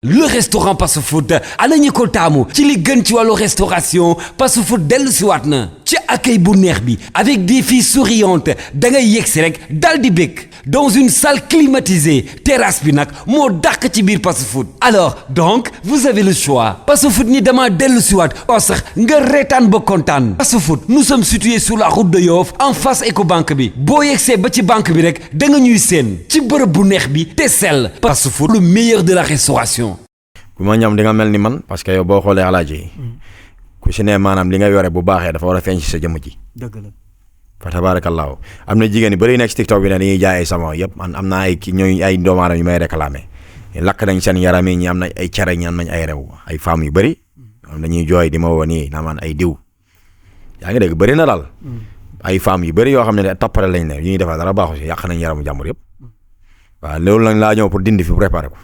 Le restaurant Passe Food ana ñi ko taamu ci li gën ci wàllu restauration Passe Food dellu si waat na ci accueil bu neex bi avec des filles souriantes da ngay yegsi rek dal di bëgg dans une salle climatisée terrasse bi nag moo dàq ci biir Passe Food alors donc vous avez le choix Passe Food ni dama dellu si waat oo sax nga reetaan ba kontaan Passe Food nous sommes situés sur la route de Yoff en face Ecobank bi boo yegsee ba ci banque bi rek da nga ñuy seen ci bërëb bu neex bi te sell Passe Food le meilleur de la restauration. ku ma ñam di nga mel ni man parce que yow boo xoolee alaaji ku si ne maanaam li nga yore bu baaxee dafa war a feeñ ci sa jëmm ji. dëgg la. fa tabaarakallaahu am na jigéen yu bëri nekk ci TikTok bi ne dañuy jaay ay savon yëpp man am naa ay kii ñooy ay doomu aadama yu may réclamé lakk nañ seen yaram yi ñi am nañ ay cere ñi am nañ ay rew ay femmes yu bëri dañuy jooy di ma woo nii naa man ay diw yaa ngi dégg bëri na daal ay femmes yu bëri yoo xam ne tappale lañ ne yu ñuy defar dara baaxu si yàq nañ yaramu jàmbur yëpp waaw loolu lañ laa ñëw pour dindi fi préparé ko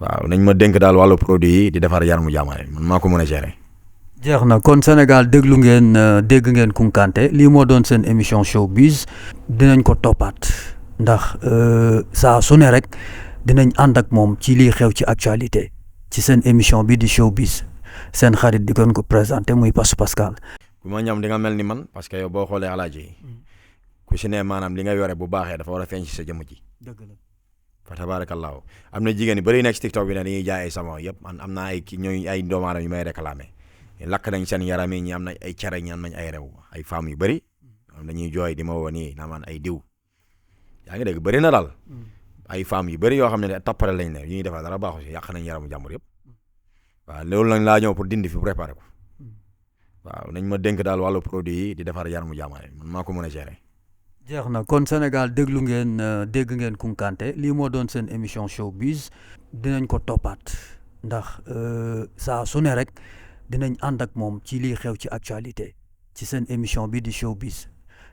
waaw nañ ma dénk daal wàllu produit yi di defar yaramu jàmbur man maa ko mën a gérer. jeex na kon Sénégal dégg ngeen Kounkandé lii moo doon seen émission showbiz dinañ ko toppaat ndax saa su ne rek dinañ ànd ak moom ci lii xew ci actualité ci seen émission bi di showbiz seen xarit di ko présenté muy Passe Pascal. ku ma ñam di nga mel ni man parce que yow boo xoolee alaaji ku si ne maanaam li nga yore bu baaxee dafa war a feeñ ci sa jëmm ji. dëgg la. fa tabaarakallaahu am na jigéen yu bëri nekk ci TikTok bi ne dañuy jaay ay savon yëpp man am naa ay kii ñooy ay doomu aadama yu may réclamé lakk nañ seen yaram yi ñi am nañ ay cere ñi am nañ ay rew ay femmes yu bëri dañuy jooy di ma woo nii naa man ay diw yaa ngi dégg bëri na daal ay femmes yu bëri yoo xam ne tappale lañ ne yu ñuy defar dara baaxu si yàq nañ yaramu jàmbur yëpp waaw loolu lañ laa ñëw pour dindi fi préparé ko waaw nañ ma dénk daal wàllu produit yi di defar yaramu jàmbur man maa ko mën a gérer. jeex na kon Sénégal dégg ngeen Kounkandé lii moo doon seen émission showbiz dinañ ko toppaat ndax saa su ne rek dinañ ànd ak moom ci lii xew ci actualité ci seen émission bi di showbiz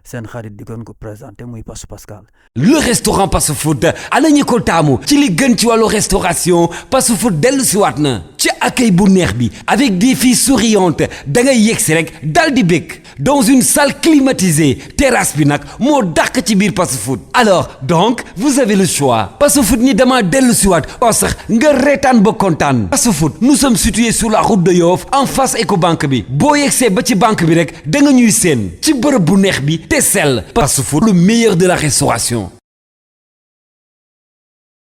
seen xarit di ko présenté muy Passe Pascal. Le restaurant Passe Food ana ñi ko taamu ci li gën ci wàllu restauration Passe Food dellu si waat na ci accueil bu neex bi avec des filles souriantes da ngay yegsi rek dal di bëgg dans une salle climatisée terrasse bi nag moo dàq ci biir Passe Food alors donc vous avez le choix Passe Food ni dama dellu si waat oo sax nga reetaan ba kontaan Passe Food nous sommes situés sur la route de Yoff en face Ecobank bi boo yegsee ba ci banque bi rek da nga ñuy seen ci bërëb bu neex bi te sell Passe Food le meilleur de la restauration.